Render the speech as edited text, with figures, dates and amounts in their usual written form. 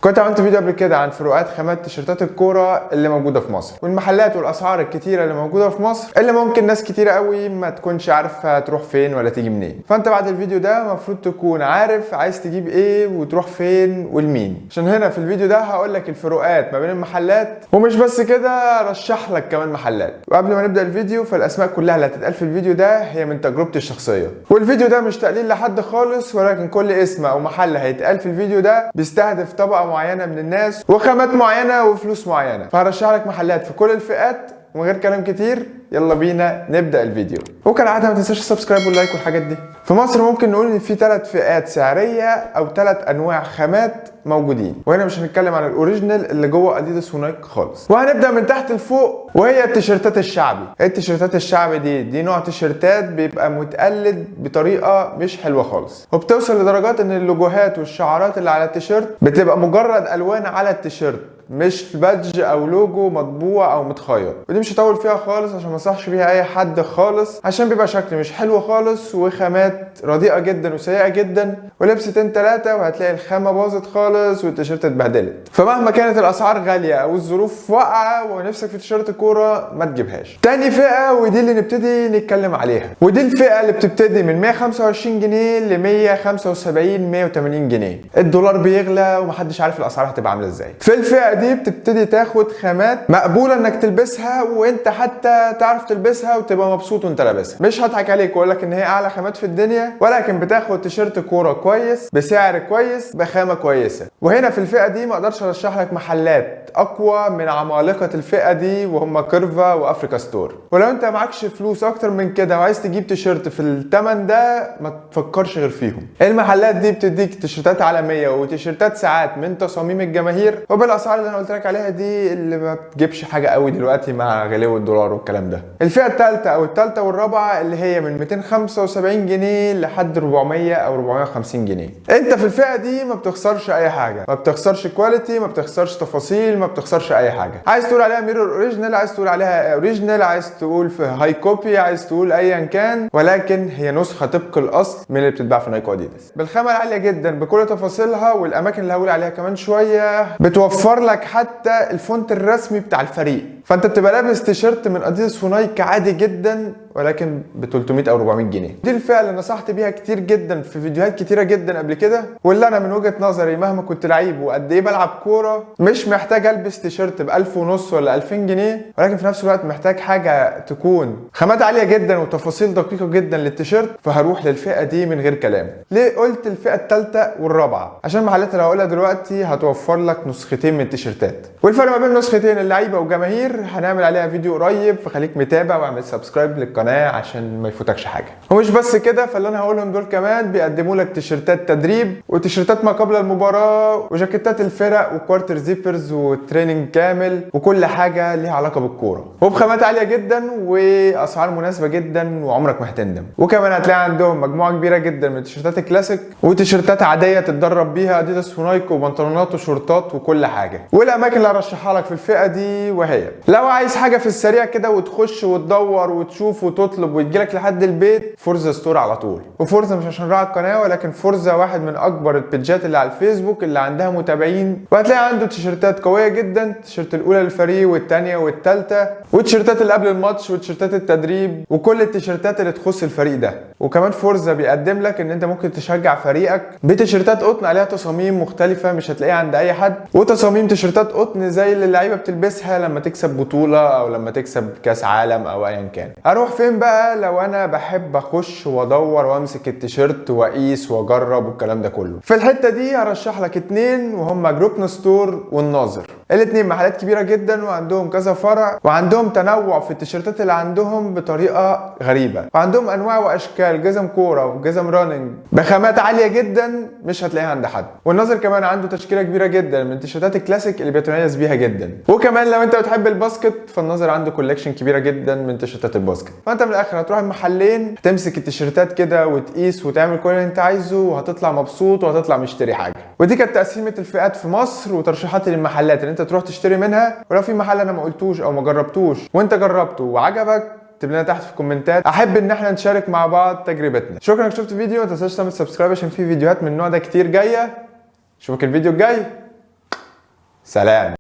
كنت عملت فيديو قبل كده عن فروقات خامات تيشيرتات الكورة اللي موجودة في مصر، والمحلات والاسعار الكتيرة اللي موجودة في مصر، اللي ممكن ناس كتيرة قوي ما تكونش عارفه تروح فين ولا تيجي منين. فانت بعد الفيديو ده المفروض تكون عارف عايز تجيب ايه وتروح فين ولمين، عشان هنا في الفيديو ده هقول لك الفروقات ما بين المحلات، ومش بس كده رشح لك كمان محلات. وقبل ما نبدا الفيديو، فالاسماء كلها اللي هتتقال في الفيديو ده هي من تجربتي الشخصية، والفيديو ده مش تقليل لحد خالص، ولكن كل اسم او محل هيتقال في الفيديو ده بيستهدف طبقه معينة من الناس وخامات معينة وفلوس معينة. فهرشح لك محلات في كل الفئات. ومن غير كلام كتير يلا بينا نبدا الفيديو، وكالعادة ما تنساش ال subscribe وال like والحاجات دي. في مصر ممكن نقول ان في 3 فئات سعريه او 3 انواع خامات موجودين، وهنا مش هنتكلم عن ال original اللي جوه اديداس ونايك خالص. وهنبدا من تحت لفوق، وهي التيشيرتات الشعبي. التيشيرتات الشعبي دي نوع تيشيرتات بيبقى متقلد بطريقة مش حلوة خالص، وبتوصل لدرجات ان اللوجوهات والشعارات اللي على التيشيرت بتبقى مجرد الوان على التيشيرت، مش badge او لوجو مطبوع او متخيط. ودي مش هطول فيها خالص عشان ما انصحش بيها اي حد خالص، عشان بيبقى شكل مش حلو خالص وخامات رديئة جدا وسيئة جدا، ولبستين ثلاثة وهتلاقي الخامة باظت خالص والتيشيرت اتبهدلت. فمهما كانت الاسعار غالية او الظروف واقعه ونفسك في تيشيرت كوره، ما تجيبهاش. تاني فئه، ودي اللي نبتدي نتكلم عليها، ودي الفئة اللي بتبتدي من 125 جنيه ل 175 180 جنيه. الدولار بيغلى ومحدش عارف الاسعار هتبقى عامله ازاي. في الفئة دي بتبتدي تاخد خامات مقبولة انك تلبسها، وانت حتى تعرف تلبسها وتبقى مبسوط وانت لابسها. مش هضحك عليك واقول لك ان هي اعلى خامات في الدنيا، ولكن بتاخد تيشيرت كورة كويس بسعر كويس بخامه كويسه. وهنا في الفئة دي ما اقدرش ارشح لك محلات اقوى من عمالقة الفئة دي، وهم كيرفا وافريكا ستور. ولو انت معكش فلوس اكتر من كده وعايز تجيب تيشيرت في الثمن ده، ما تفكرش غير فيهم. المحلات دي بتديك تيشيرتات عالمية وتيشيرتات ساعات من تصاميم الجماهير، وبالاسعار اللي انا قلت لك عليها دي، اللي ما بتجيبش حاجة قوي دلوقتي مع غلو الدولار والكلام ده. الفئة الثالثة او الثالثة والرابعه، اللي هي من 275 جنيه لحد 400 او 450 جنيه. انت في الفئة دي ما بتخسرش اي حاجه، ما بتخسرش quality، ما بتخسرش تفاصيل، ما بتخسرش اي حاجه. عايز تقول عليها mirror original، عايز تقول عليها original، عايز تقول في high copy، عايز تقول ايا كان، ولكن هي نسخه طبق الاصل من اللي بتتباع في نايك واديداس، بالخامه العالية جدا بكل تفاصيلها والاماكن اللي هقول عليها كمان شويه. بتوفر لك حتى ال font الرسمي بتاع الفريق، فانت بتبقى لابس تيشيرت من اديداس ونايك عادي جدا، ولكن ب 300 او 400 جنيه. دي الفئة اللي نصحت بيها كتير جدا في فيديوهات كتيرة جدا قبل كده، واللي انا من وجهه نظري مهما كنت لعيب وقد ايه بلعب كوره، مش محتاج البس تيشيرت ب 1000 ونص ولا 2000 جنيه، ولكن في نفس الوقت محتاج حاجة تكون خامات عالية جدا وتفاصيل دقيقة جدا للتيشيرت، فهروح للفئه دي من غير كلام. ليه قلت الفئة الثالثة والرابعه؟ عشان المحلات اللي هقولها دلوقتي هتوفر لك نسختين من التيشيرتات، والفرق ما بين نسختين اللعيبة وجماهير هنعمل عليها فيديو قريب، فخليك متابع واعمل subscribe للقناة عشان ما يفوتكش حاجة. ومش بس كده، فاللي انا هقولهم دول كمان بيقدموا لك تيشيرتات تدريب وتيشيرتات ما قبل المباراة وجاكيتات الفرق و quarter zippers و training كامل وكل حاجة ليها علاقة بالكوره، وبخامات عالية جدا واسعار مناسبة جدا، وعمرك ما هتندم. وكمان هتلاقي عندهم مجموعة كبيرة جدا من تيشيرتات الكلاسيك وتيشيرتات عادية تتدرب بيها اديداس ونايك وبنطلونات وشورتات وكل حاجه. والاماكن اللي هرشحها لك في الفئة دي، وهي لو عايز حاجة في السريع كده وتخش وتدور وتشوف وتطلب وتجيلك لحد البيت، فورزا ستور على طول. وفورزا مش عشان راعي القناه، ولكن فورزا واحد من اكبر البيجات اللي على الفيسبوك اللي عندها متابعين، وهتلاقي عنده تيشيرتات قوية جدا، التيشيرت الاولى للفريق والثانية والثالثه، والتيشيرتات اللي قبل الماتش وتيشيرتات التدريب وكل التيشيرتات اللي تخص الفريق ده. وكمان فورزا بيقدم لك ان انت ممكن تشجع فريقك بتيشيرتات قطن عليها تصاميم مختلفة مش هتلاقيها عند اي حد، وتصاميم تيشيرتات قطن زي اللي اللعيبة بتلبسها لما تكسب بطوله او لما تكسب كاس عالم او ايا كان. اروح فين بقى لو انا بحب اخش وادور وامسك التيشيرت واقيس واجرب والكلام ده كله؟ في الحتة دي هرشح لك اتنين، وهم جروبنا ستور والناظر. الاتنين محلات كبيرة جدا وعندهم كذا فرع، وعندهم تنوع في التيشيرتات اللي عندهم بطريقة غريبه، وعندهم انواع واشكال جزم كورة وجزم running بخامات عالية جدا مش هتلاقيها عند حد. والناظر كمان عنده تشكيله كبيرة جدا من تيشيرتات الكلاسيك اللي بيتميز بيها جدا. وكمان لو انت بتحب ال basket، فالناظر عنده collection كبيرة جدا من تيشيرتات ال basket. فانت من الاخر هتروح المحلين، تمسك التيشيرتات كده وتقيس وتعمل كل اللي انت عايزه، وهتطلع مبسوط وهتطلع مشتري حاجه. ودي كانت تقسيمه الفئات في مصر وترشيحاتي للمحلات اللي انت تروح تشتري منها. ولو في محل انا ما قلتوش او ما جربتوش وانت جربته وعجبك، اكتب لنا تحت في الكومنتات، احب ان احنا نشارك مع بعض تجربتنا. شكرا انك شفت الفيديو، ما تنساش تعمل subscribe عشان في فيديوهات من النوع ده كتير جايه. اشوفك الفيديو الجاي. سلام.